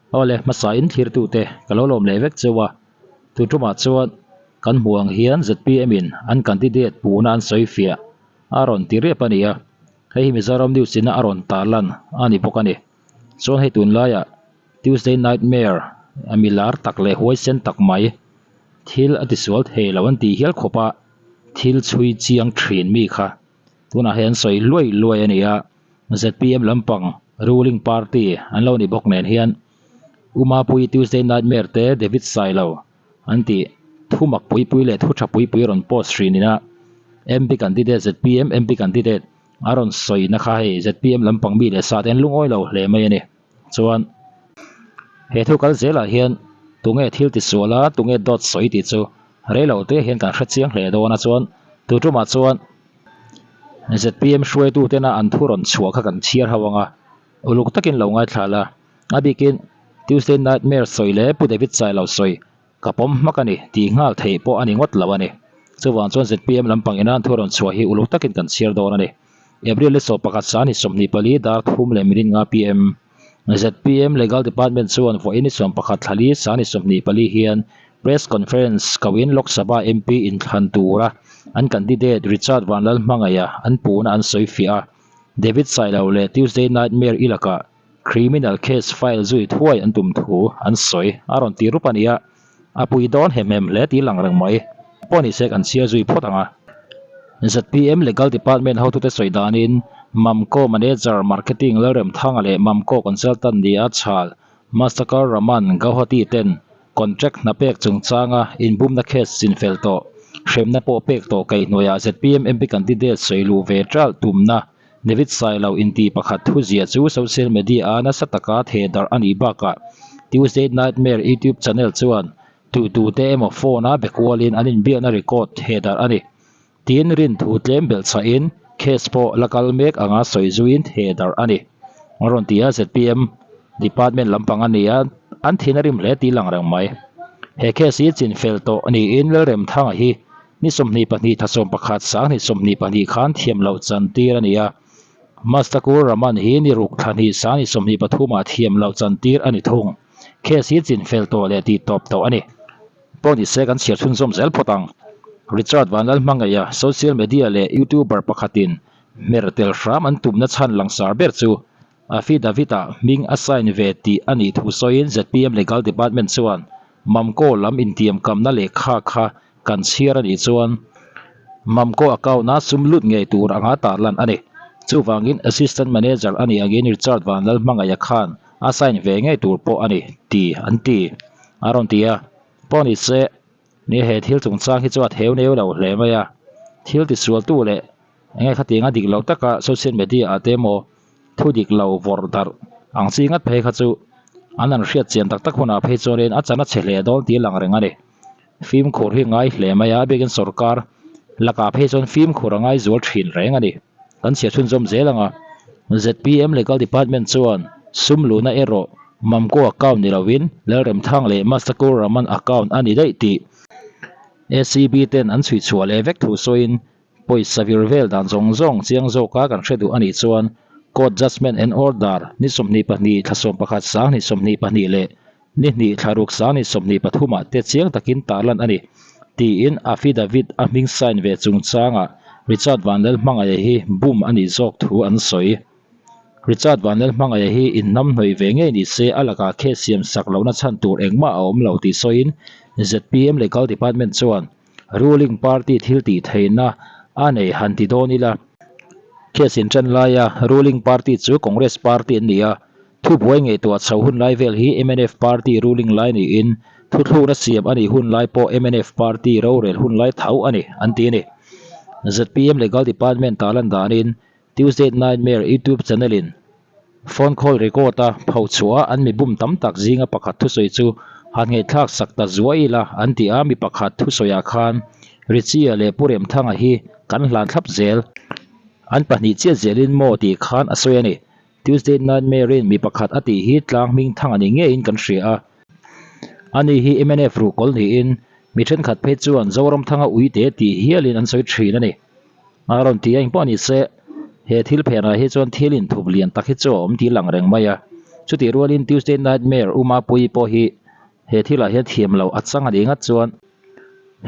Awle, hmasa in thlirtute ka lo lawm leh vek cheu a, tu tumah chuan kan hmuh ang hian zpm in an candidate puhna an sawi fiah a rawn ti riap a ni a, hei hi Mizoram News ina a rawn tarlan a ni bawk a ni. Chuan hei tunlaiah Tuesday Nightmare a mi lar tak leh huaisen tak mai thil a tisual thei lo an tih hial khawp a, thil chhui chiang thin mi kha tunah hian an sawi luai luai a ni a. Zpm lampang ruling party an lo ni bawk nen hian U Mapuii Tuesday Nightmare te David Sailo an tih thu mak pui pui leh thu tha pui pui rawn post hrin ina MP candidate zpm MP candidate a rawn sawi na kha hei zpm lampang mi leh sa te an lungawi lo hle mai a ni. Chuan he thu kal zelah hian tunge thil tisual a tunge dawt sawi tih chu rei lo te hian kan hre chiang hle dawn a chuan tu tumah chuan Zpm hruaitu tena an thu rawn chhuah kha kan chhiar ho ang a, uluk takin lo ngaithla la. A bikin Tuesday Nightmare sawi leh Pu David Sailo sawi ka pawm hmak a ni tih nghal theih pawh a ni ngawt lo a ni. Chuvang chuan zpm lampang ina an thu rawn chhuah hi uluk takin kan chhiar dawn a ni. April ni 11 san ni 24 dar 3 leh minute 5 pm. Zpm Legal Department chuan vawiin ni 11 thla li san ni 24 hian Press Conference koin Lok Sabha MP inthlan tura an candidate Richard Vanlalhmangaiha an puhna an sawi fiah a. David Sailo leh Tuesday Nightmare i lakah criminal case file zui thuai an tum thu an sawi a rawn ti rup a ni a, a pui dawn hem hem hle tih lang reng mai. Pawh ni se kan chhiar zui phawt ang a. Zpm Legal Department hotute sawi danin Mamco Manager Marketing Lalremthanga leh Mamco Consultant nia chhal Mastakar Raman Gauhati ten contract hna pek chungchanga inbumna case chinfel tawh hremna pawh pek tawh kaihhnuaiah zpm MP candidate sawi luh ve ṭalh tumna David Sailo inti pakhat thu ziah chu social media a nasa taka theh darh a nih bakah Tuesday Nightmare YouTube channel chuan tutute emaw phone a be kualin an inbiakna record theh darh a ni. Tin, rin thu tlem belh chhahin case pawh la kal mek anga sawi zuiin theh darh a ni. A rawn ti a, zpm department lampang a ni a, an thin a rim hle tih lang reng mai. He case hi chinfel tawh niin Lalremthanga hi Ni 22 thla 11 sang 22 khan thiam loh chan tir a ni a. Mastakur Rahman hi ni ruk thla hnih sang 23 ah thiam loh chan tir a ni thung. Case hi chin fel tawh leh tih tawp tawh a ni. Pawh ni se kan chhiar chhunzawm zel phawt ang. Richard Vanlalhmangaih a social media leh YouTuber pakhatin hmer tel hram an tumna chhan langsar ber chu Affidavit-ah hming a sign ve tih a nih thu sawiin zpm Legal Department chuan Mamco lam intiamkamna lehkha kha kan chhiar a nih chuan Mamco account-a sum lut ngei tur anga tarlan a ni. Chuvangin Assistant Manager a nih angin Richard Vanlalhmangaih-a khan a sign ve ngei tur pawh a ni ti an ti a rawn ti a. Pawh ni se, ni he thil chungchang hi chu a theu neu lo hle mai a, thil tisualtu leh Enge khatianga dik lo taka social media ah te emaw thu dik lo vawrh darh ang chi ngat phei kha chu an han hriat chian tak tak hunah phei chuanin a chan a chhe hle dawn tih a lang reng a ni. Fimkhur hi ngai hle mai a, a biakin sorkar lakah phei chuan fimkhur a ngai zual thin reng a ni. Kan chhiar chhunzawm zel ang a, zpm Legal Department chuan sum luhna erawh Mamco account ni lovin Lalremthang leh Mastakur Rahman account a ni daih tih ACB ten an chhui chhuah leh vek thu sawiin Pawisa vir vel dan zawng zawng chiang zawka kan hre duh a nih chuan Court Judgement and Order ni 22 thla 11 sang ni 22 leh ni hnih thla ruk sang ni 23 ah te chiang takin tarlan a ni tiin affidavit a hming sign ve chungchangah Richard Vanlalhmangaih hi bum a nih zawk thu an sawi. Richard Vanlalhmangaih hi inhnamhnawih ve ngei ni se a lakah case siam sak lohna chhan tur engmah a awm lo tih sawiin zpm Legal Department chuan Ruling party thil tih theihna a nei han ti dawn ila. Case in tan laia ruling party chu Congress party an ni a, thubuai ngaihtuah chho hun lai vel hi mnf party ruling lai niin thuthlukna siam a nih hun lai pawh mnf party rorel hun lai tho a ni an ti a ni. Zpm Legal Department tarlan danin Tuesday Nightmare YouTube channel in phone call record a phochhuah a an mi bum tam tak zinga pakhat thusawi chu han ngaihthlak sak ta zuai ila an ti a, mi pakhat thusawiah khan Richie-a leh Pu Remthanga hi kan hlan thlap zel an pahnih chiat zelin maw tih khan a sawi a ni. Tuesday Nightmare in mi pakhat a tih hi tlang hming thang a ni ngeiin kan hria a, ani hi mnf ruhkawl niin mi thenkhat phei chuan Zoramthanga uite tih hialin an sawi thin a ni. A rawn ti a, engpawh ni se, he thil phenah hi chuan thil inthup lian tak hi chu a awm tih lang reng mai a. Chutih rualin Tuesday Nightmare U Mapuii pawh hi he thilah hian thiam loh a chang a nih ngat chuan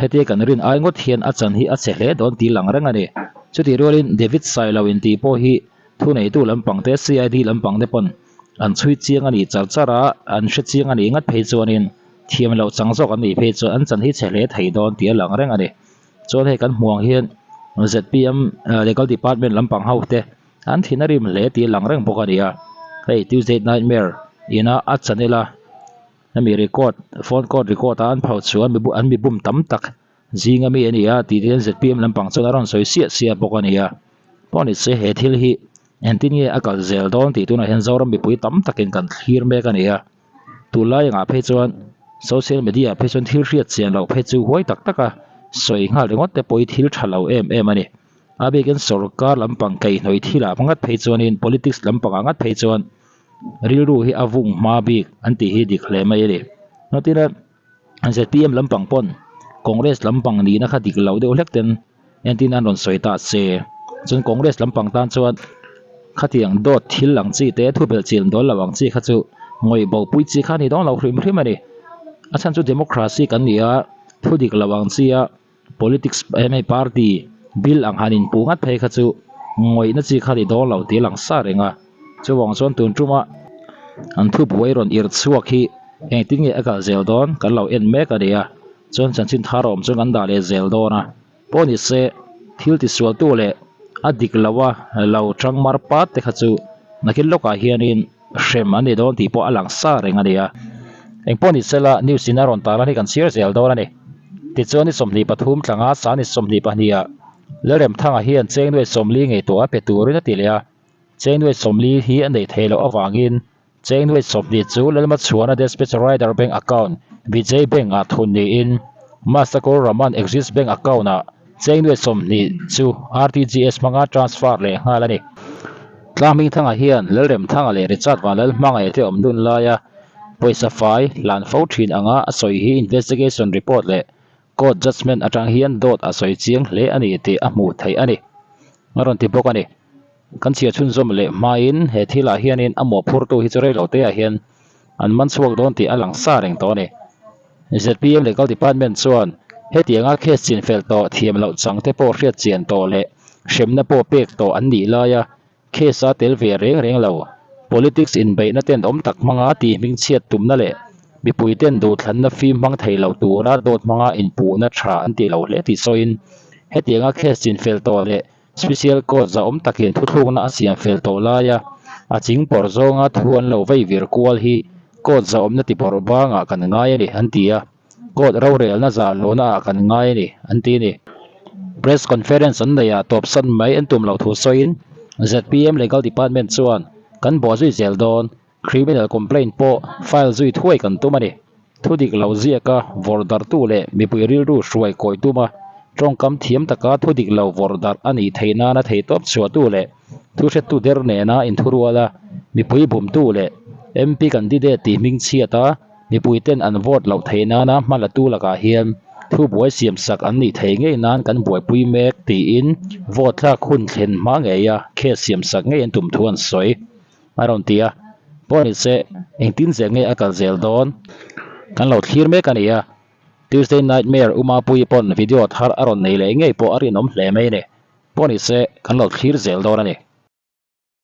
hetia kan rin ai ngawt hian a chan hi a chhe hle dawn tih lang reng a ni. Chutih rualin David Sailo intih pawh hi thuneitu lampang te CID lampang te pawn an chhui chiang a nih char char a, an hre chiang a nih ngat phei chuanin thiam loh chang zawk an nih phei chuan an chan hi chhe hle thei dawn tih a lang reng a ni. Chuan hei kan hmuh ang hian zpm Legal Department lampang ho te an thin a rim hle tih a lang reng bawk a ni a, hei Tuesday Nightmare ina a channel a hemi record phone call record a an phauh chuan an mi bum tam tak zinga mi a ni a tih te hian zpm lampang chuan a rawn sawi siah siah bawk a ni a, pawh ni se he thil hi engtin nge a kal zel dawn tih tunah hian Zoram mipui tam takin kan thlir mek a ni a. Tunlai engah phei chuan social media ah phei chuan thil hriat chian loh phei chu huai tak tak a sawi nghal ringawt te pawh hi thil tha lo em em a ni. A bikin sorkar lampang kaihhnawih thil ah ngat phei chuanin politics lampang ah ngat phei chuan rilru hi a vung hma bik an tih hi dik hle mai a ni. Engtin a zpm lampang pawn Congress lampang nihna kha dik lo deuh hlek ten Entin an rawn sawi ta che. Chuan Congress lampang tan chuan khatiang dawt thil ang chi te, thu belh chian dawn lo ang chi kha chu ngawih bo pui chi kha a ni dawn lo hrim hrim a ni. A chhan chu democracy kan ni a, thu dik lo ang chi a politics hemi party bill ang han inpuh ngat phei kha chu ngawihna chi kha a ni dawn lo tih a lang sa reng a. Chuvang chuan tun tuma an thu buai rawn irh chhuak hi engtin nge a kal zel dawn kan lo en mek a ni a. Chuan chanchin thar awm chuan kan dah leh zel dawn a, pawh ni se thil tisualtu leh a dik lo a lo tang mar pat te kha chu nakin lawkah hianin hrem an ni dawn tih pawh a lang sa reng a ni a. Engpawh ni sela news in a rawn tarlan hi kan chhiar zel dawn a ni. Tichuan ni 23 tlanga sa ni 22 ah Lalremthanga hian Chengnuai 40 ngaihtuah a pe turin a ti leh a, Chengnuai 40 hi a neih theih loh avangin Chengnuai 20 chu Lalmachhuana Despatch Rider Bank Account, Vijay Bank ah thun niin Masakur Rahman Axis Bank Account ah Chengnuai 20 chu RTGS hmanga transfer leh nghal a ni. Tlangmingthanga hian Lalremthanga leh Richard Vanlalhmangaih te awm dun laia pawisa fai hlan fo thin anga a sawi hi investigation report leh court judgement atang hian dawt a sawi chiang hle a ni tih a hmuh theih a ni. A rawn ti bawk a ni. Kan chhia chhunzawm leh hmain he thilah hianin a mawhphurtu hi chu reilo teah hian an man chhuak dawn tih a lang sa reng tawh a ni. Zpm Legal Department chuan hetianga case chinfel tawh thiam loh chang te pawh hriat chian tawh leh hremna pawh pek tawh an nih laia case a tel ve reng reng lo. Politics inbeihna ten awm tak hmanga tih hmingchhiat tumna leh mipui ten duhthlanna fim hmang thei lo tura dawt hmanga inpuhna tha an ti lo hle tih sawiin hetianga case chinfel tawh leh Special Court zahawm takin thuthlukna a siam fel tawh laia a ching pawrh zawnga thu an lo vei vir kual hi Court zahawmna ti pawrh bangah kan ngai a ni, an ti a. Court rorelna zah lohna ah kan ngai a ni, an ti a ni. Press Conference an neihah tawpsan mai an tum loh thu sawiin zpm Legal Department chuan kan buah zui zel dawn. Criminal complaint pawh file zui thuai kan tum a ni. Thu dik lo ziaka vawrh darhtu leh mipui rilru hruai kawi tuma tawngkam thiam taka thu dik lo vawrh darh a nih theih nana theihtawp chhuahtu leh thu hrettu der nena inthuruala mipui bumtu leh MP candidate tih hmingchhiata mipuiten an vote loh theih nana hma latu lakah hian thu buai siamsak an nih theih ngei nan kan buaipui mek tiin vote thlak hun thlen hma ngeia case siamsak ngei an tum thu an sawi. A rawn ti a, pawh ni se engtin zel nge a kal zel dawn? Kan lo thlir mek a ni a, Tuesday Nightmare Umapuii pawn video thar a rawn nei leh ngei pawh a rinawm hle mai a ni. Pawh ni se kan lo thlir zel dawn a ni.